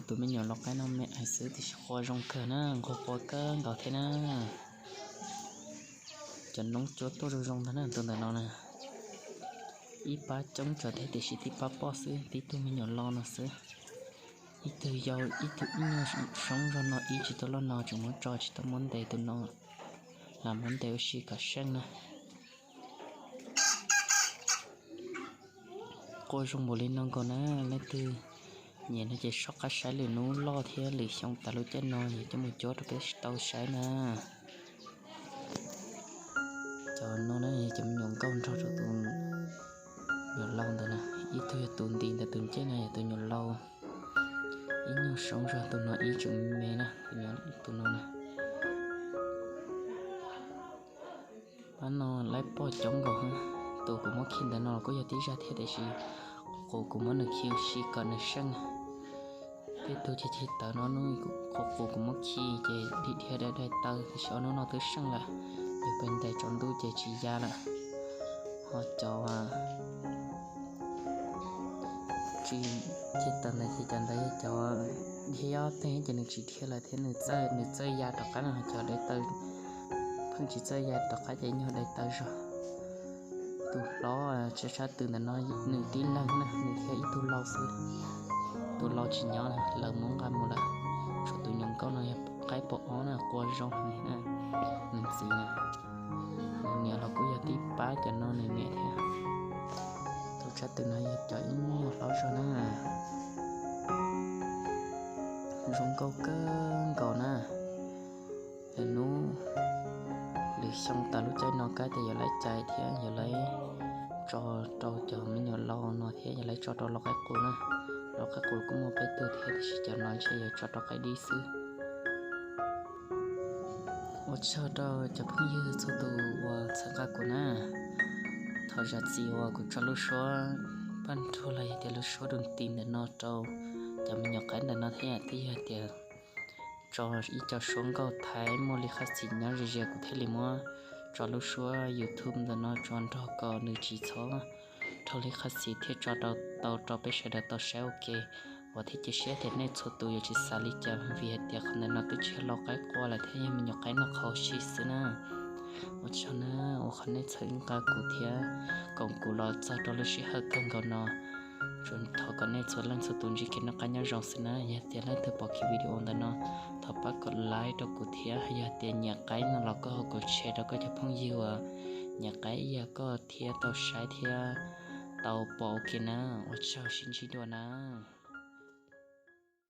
Tus me nyuam lau qaib no me ais xwb tiam sis qua zoo kawg na, nquag qua kawg nkaus thiab na. Cov noob cuab tuaj zoo zoo ntag na, tus ntawm no na. Ib pab coob tsawv thiab tiam sis tib pab poj xwb, tib tug me nyuam lau no xwb. Ib tug yau ib tug ib nyuag soob zog no ib tsis tau loj no tseem muab tso tsis tau muab ntes tus no, lam muab ntes ua si kom seej na. Qua zoo npaum li no nkaus na, leej twg nyiam no ces soj qab saib lwm hnub loj thiab lwm xyoo tas lub caij no yog coj mus cuab rau peb tau saib na. Cov no na yog cov me nyuam nkauj nrog rau tus nyuam lau ntawd na, ib tug yog tus ntim ntawm tus ncej no yog tus nyuam lau, ib nyuag soob zog tus no ib tseem me na, tus no na. Pab no laib poj coob nkaus, tus kuv muab khi ntawm no los kuj yog tib zaj thiab tiam sis qus kuv muab nws khi ua si kom nws seej. Tej tug ceg ceg tawv no, qus kuv muab khi ces dhia dhia daim taw tiam sis ob hnub no twb seej lawm, yog pes ntais tsaus ntuj ces tsis ya lawm. Ho cov tsis ceg tawv ntawd ces cov ntawd yog cov dhia ob teg ces nws tsis dhia lawm thiab nws txawj ya rov qab no, cov daim taw pheej tsis txawj ya rov qab ces nyuag daim taw zog. Tus hlob tshab tw ntawm no nws tib leeg na, nws thiab ib tug lau xwb. Tus lau tsis nyob, lawv muab nqa mus lawm. Tshuav tus nyuam nkauj no yog qaib pom ob na, qua zoo heev na. Nws txiv na, nws niam los kuj yog tib pab cov no nws niam thiab. Tus tshab tw no yog cov ib nyuag hlob zog na. Zoo nkauj kawg nkaus na. Lwm hnub lwm xyoo tas lub caij no kab tias yuav laib cais thiab yuav laib tso rau cov me nyuam lau no thiab yuav laib tso rau lau qaib qus na. Lau qaib qus kuj muaj peb tug thiab tiam sis cov no ntshe yuav tso rau qaib dib xwb. Ua tsaug rau cov phooj ywg txhua tus uas txhawb nqa kuv na. Thaum zam txim uas kuv tso lub suab paj nrug los yog tias lub suab dum tis ntawm no rau cov me nyuam qaib ntawm no thiab twb yog tias tso ib co suab nkauj Thaib muaj li qhab xis nyob ze ze kuv thiaj li muab tso lub suab YouTube ntawm no tso nrog kom nws tsis txhob raug li qhab xis thiab tso rau tau rau peb sawv daws tau saib ua ke. Uas thiab cia siab tias nej txhua tus yuav tsis xav li cas vim hais tias qhov ntawm no twb tsis yog lau qaib qua lawm thiab yog me nyuam qaib noj qhauv si xwb na. Ua tsaug na, ua qhov nej txhawb nqa kuv thiab koom kuv los txog rau lub sij hawm kawg nkaus no. Tsuas thov kom nej txhua leej txhua tus ntsib kev noj qab nyob zoo xwb na. Yog tias leej twg pom kiv video ntawm no, thov pab kom like rau kuv thiab yog tias nyiam qaib no los koj ho kom share rau koj cov phooj ywg uas nyiam qaib ib yam koj thiab tau saib thiab tau pom ua ke na. Ua tsaug, sib ntsib dua na.